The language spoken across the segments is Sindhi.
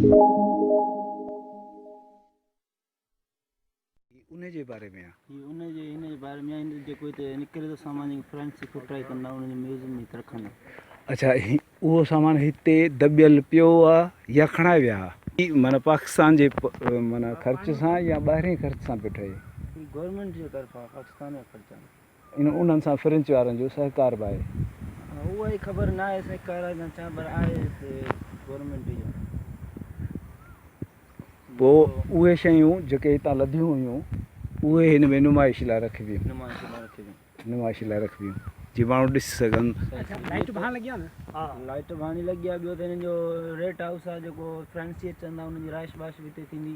هي ان جي باري ۾ آ. هي ان جي هن جي باري ۾ آ هن جيڪو هتي نڪري ٿو سامان جيڪي فرنٽ سي کوٽرائي ڪندا ان جي ميوزيم ۾ رکندا. اڇا هي اهو سامان هتي دٻيل پيو آ يا کڻائي ويا ها. هي معنيٰ پاڪستان جي معنيٰ خرچ سان يا ٻاهرين خرچ سان پيو ٺهي. هي گورنمينٽ جي طرفان پاڪستان جو خرچ آ. ان انهن سان فرينچ وارن جو سهڪار به آهي. اها ئي خبر ناهي سهڪار آهي يا ڇا پر آهي ته گورنمينٽ جو. پوء اهي شيون جيڪي هتان لڌيون هيون اهي هن ۾ نمائش لاء رکبيون. نمائش لاء رکبيون جيئن ماڻهو ڏسي سگهن. لائيٽ به هاڻ لڳي آهي نه؟ لائيٽ به هاڻي لڳي آهي ٻيو ته هنن جو ريٽ هائوس آهي جيڪو فرينسي اچن ٿا انهن جي رهائش بهائش به هتي ٿيندي.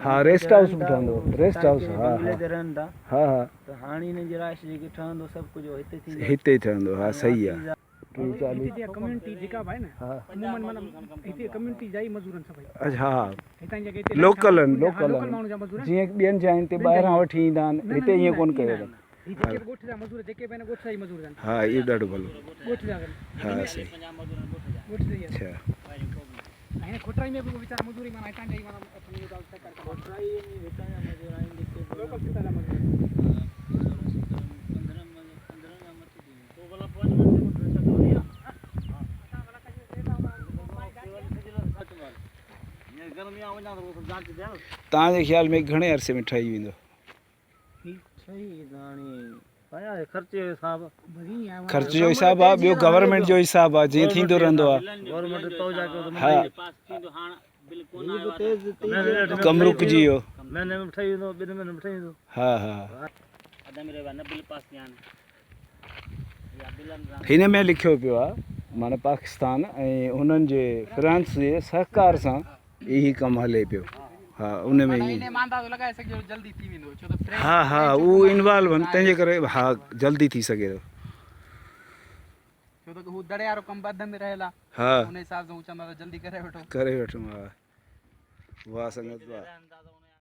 ها ريسٽ هائوس به ٺهندو ريسٽ هائوس ها بنگلي تي رهن ٿا ها ها ته هاڻي هنن جي رهائش جيڪي ٺهندو سڀ ڪجهه هتي ٿيندو. هتي ئي ٺهندو ها صحيح آهي. ٽيهه چاليهه. هتي جي ڪميونٽي جيڪا به آهي نه عمومن معنيٰ هتي ڪميونٽي جا ئي مزور آهن سڀئي. اڇا ها هتان جيڪي هتي لوڪل آهن لوڪل لوڪل ماڻهن جا مزور آهن جيئن ٻين جاين تي ٻاهران وٺي ايندا آهن هتي ائين ڪونه ڪيو اٿن. هي جيڪي به ڳوٺ جا مزور جيڪي به آهن ڳوٺ جا ئي مزور آهن. ها اهو ڏاڍو ڀلو. ڳوٺ جا آهن. ها صحيح. ڳوٺ جا ئي آهن. اڇا. ۽ هن کوٽرائي ۾ به ويچارا مزور ئي معنيٰ هتان جا ئي معنيٰ سهڪار ڪندا. کوٽرائي ۾ هتان جا مزور آهن جيڪي به لوڪل هتان جا مزور آهن. 15 کان مٿي ٿي ويندو. توهان جي خيال ۾ گهڻي عرصي ۾ ٺهي ويندو؟ خرچ جو حساب آ ٻيو گورنمينٽ جو حساب آ جيئن ٿيندو رهندو آ ها ڪم رڪجي ويو ها ها هن ۾ لکيو پيو آ معنيٰ پاڪستان ۽ هنن جي فرانس جي سهڪار سان هي ڪم هلي پيو ها ان ۾ ها ها هو انوالو آهن تنهن جي ڪري ها جلدي ٿي سگهي ٿو ها ڪري وٺون ها واهه سنگت واهه.